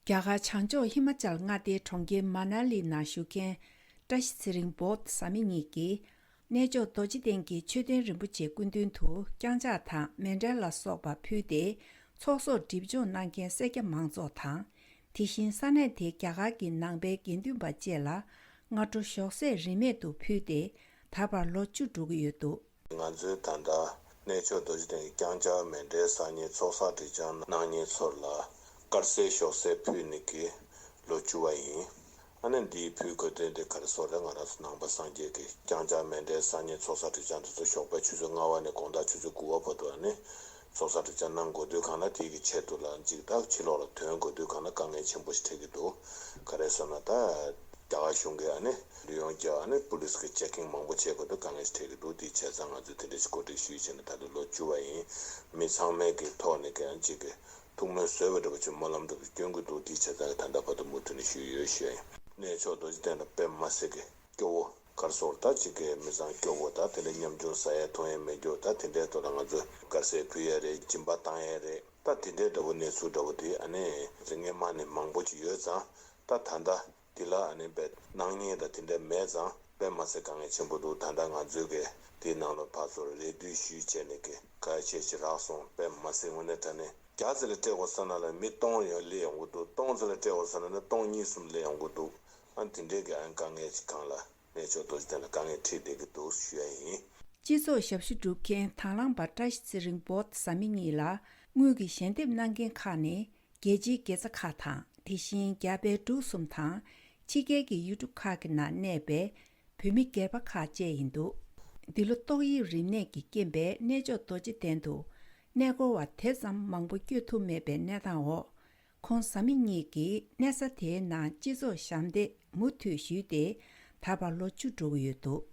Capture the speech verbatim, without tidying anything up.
རྒྱ་གར་བྱང་ཕྱོགས་ཧི་མ་ཅལ་མངའ་སྡེའི་གྲོང་ཁྱེར་མ་ན་ལི་ནང་བཞུགས་མཁན་བཀྲ་ཤིས་ཚེ་རིང་བོད་བཟའ་མི་གཉིས་ཀྱིས། གནས་མཆོག་རྡོ་རྗེ་གདན་གྱི་མཆོད་རྟེན་རིན་པོ་ཆེའི་སྐུ་མདུན་དུ་བརྐྱངས་ཕྱག་དང་མཎྜལ་ལ་སོགས་པ་ཕུལ་ཏེ། ཚོགས་གསོག་སྒྲིབ་སྦྱོང་གནང་མཁན་སེར་སྐྱ་མང་ཚོགས་དང་། དེ་བཞིན་ས་གནས་དེའི་རྒྱ་གར་གྱི་ནང་པའི་དགེ་འདུན་པ་བཅས་ལ་སྔ་དྲོ་ཞོགས་ཟས་རིན་མེད་དུ་ཕུལ་ཏེ། ད་བར་ལོ་བཅུ་འགྲོ་གི་ཡོད་འདུག། ང་ཚོའི་ད་ལྟ་གནས་མཆོག་རྡོ་རྗེ་གདན་གྱི་བརྐྱངས་ཕྱག་མཎྜལ་བསགས་མཁན་ཚོགས་བསགས་སྒྲིབ་སྦྱོང་གནང་མཁན་ཚོ་ལ་དཀར་ཟས་ཞོགས་ཟས་ཕུལ་ནས་ཀྱི་ལོ་བཅུ་བ་ཡིན། ཨ་ནི་འདིའི་ཕུལ་དགོས་དོན་དེ་ག་རེ་ཟེར་ན། ང་རང་ཚོ་ནང་པ་སངས་རྒྱས་ཀྱི་བརྐྱངས་ཕྱག་མཎྜལ་བསགས་མཁན་ཚོགས་བསགས་སྒྲིབ་སྦྱོང་དེ་ཚོ་ཞོགས་པའི་ཆུ་ཚོད་ལྔ་པ་ནས་དགོང་དག་ཆུ་ཚོད་དགུ་པ་བར་དུ་ཨ་ནི་ཚོགས་བསགས་སྒྲིབ་སྦྱོང་གནང་དགོས་དུས་སྒང་ལ། དེ་གི་ཆེད་དུ་ལ་གཅིག་ད་ཕྱི་ལོགས་ལ་ཐོན་དགོས་དུས་སྒང་ལ་དཀའ་ངལ་ཆེན་པོ་ཞིག་འཕྲད་ཀྱི་འདུག། ག་རེ་ཟེར་ན་ད། རྒྱ་གར་གཞུང་གིས་ཨ་ནི་ལུས་ཡོངས་རྒྱ་ཨ་ནི་པུ་ལིས་ཀྱི་ཅེག་ཀིང་མང་པོ་བྱེད་དགོས་འདུག། དཀའ་ངལ་ཞིག་འཕྲད་ཀྱི་འདུག། དེ་བྱས་ཙང་ང་ཚོས་དེ་འདྲ་ཞིག་གོ་སྒྲིག་ཞུས་བྱས་ནས་ད་ལྟ་ལོ་བཅུ་བ་ཡིན། མི་ཚང་མས་ཀྱི་ཐོག་ནས་ཀྱང་གཅིག་གི་ཐུགས་སྨོན་གསོལ་བ་འདྲ་པོ་ཅིག་སྨོན་ལམ་འདྲ་པོ་སྐྱོན་གྱི་འདུག། དེ་བྱས་ཙང་ད་ལྟ་བར་དུ་མུ་མཐུད་ནས་ཞུས་ཡོད་ཞུ་ཡ་ཡིན། གནས་མཆོག་རྡོ་རྗེ་གདན་ལ་དཔེ་མ་སྲིད་ཀྱི་སྐྱོ་བོ། ག་རེ་ཟེར་ན་ད་གཅིག་གི་མི་ཚང་སྐྱོ་བོ་དང་། དེ་འདྲའི་ཉམ་ཆུང་ཟ་ཡ་འཐུང་ཡ་མེད་རྒྱུ་དང་། དེ་འདྲའི་ཐོག་ལ་ང་ཚོས་དཀར་ཟས་ཕུལ་ཡ་རེད། སྦྱིན་པ་བཏང་ཡ་རེད། ད་དེ་འདྲའི་འདྲ་པོ་གནས་ཚུལ་འདྲ་པོ་དེ་ཨ་ནི་རིག་གནས་མ་ནི་མང་པོ་ཅིག་ཡོད་ཙང་། ད་ད་ལྟ་འདི་ལ་ཨ་ནི་དཔེ་གནང་མཁན་དང་དེ་འདྲ་མེད་ཙང་དཔེ་མ་སྲིད་དཀའ་ངལ་ཆེན་པོ་འདུག། ད་ལྟ་ང་ཚོའི་གི་དེའི་ནང་ལ་ཕར་ཚུར་རེ་ལྟོས་ཞུས་བྱས་ནས་གི་ག་ཆེ་ཞིག་རག་སོང་། དཔེ་མ་སྲིད་དངོས་གནས་དྲང་གནས་བརྒྱ་ཙམ་ལ་སྤྲད་དགོས་ས་ན་ལ་མི་སྟོང་ཡང་སླེབས་ཡོང་གི་འདུག། སྟོང་ཙམ་ལ་སྤྲད་དགོས་ས་ན་ནི་སྟོང་གཉིས་གསུམ་སླེབས་ཡོང་གི་འདུག། ཨ་དེ་འདྲའི་གི་ཨ་དཀའ་ངལ་ཞིག་སྒང་ལ་གནས་མཆོག་རྡོ་རྗེ་གདན་ལ་དཀའ་ངལ་འཕྲད་བསྡད་ཀྱི་འདུག་ཞུ་ཡ་ཡིན། སྤྱི་ཚོགས་ཞབས་ཞུ་སྒྲུབ་མཁན་དང་བླངས་པ་བཀྲ་ཤིས་ཚེ་རིང་བོད་བཟའ་མི་གཉིས་ལ་དངུལ་གྱི་ཞལ་འདེབས་གནང་མཁན་ཁག་ནི། རྒྱལ་སྤྱིའི་དགེ་རྩ་ཁག་དང་། དེ་བཞིན་རྒྱ་བལ་འབྲུག་གསུམ་དང་ཕྱི་རྒྱལ་གྱི་ཡུལ་གྲུ་ཁག་གི་ནང་གནས་པའི་བོད་མི་སྒེར་པ་ཁག་བཅས་ཡིན་འདུག། འདི་ལོ་ཏོག་དབྱིབས་རིམས་ནད་ཀྱི་རྐྱེན་པས་གནས་མཆོག་རྡོ་རྗེ་གདན་དུ་གནས་སྐོར་བ་དེ་ཙམ་མང་པོ་བསྐྱོད་ཐུབ་མེད་པའི་གནས་སྟངས་འོག། ཁོང་བཟའ་མི་གཉིས་ཀྱིས་གནས་ས་དེའི་ནང་སྤྱི་ཚོགས་ཞབས་འདེགས་མུ་མཐུད་ཞུས་ཏེ། ད་བར་ལོ་བཅུ་འགྲོ་གི་ཡོད་འདུག།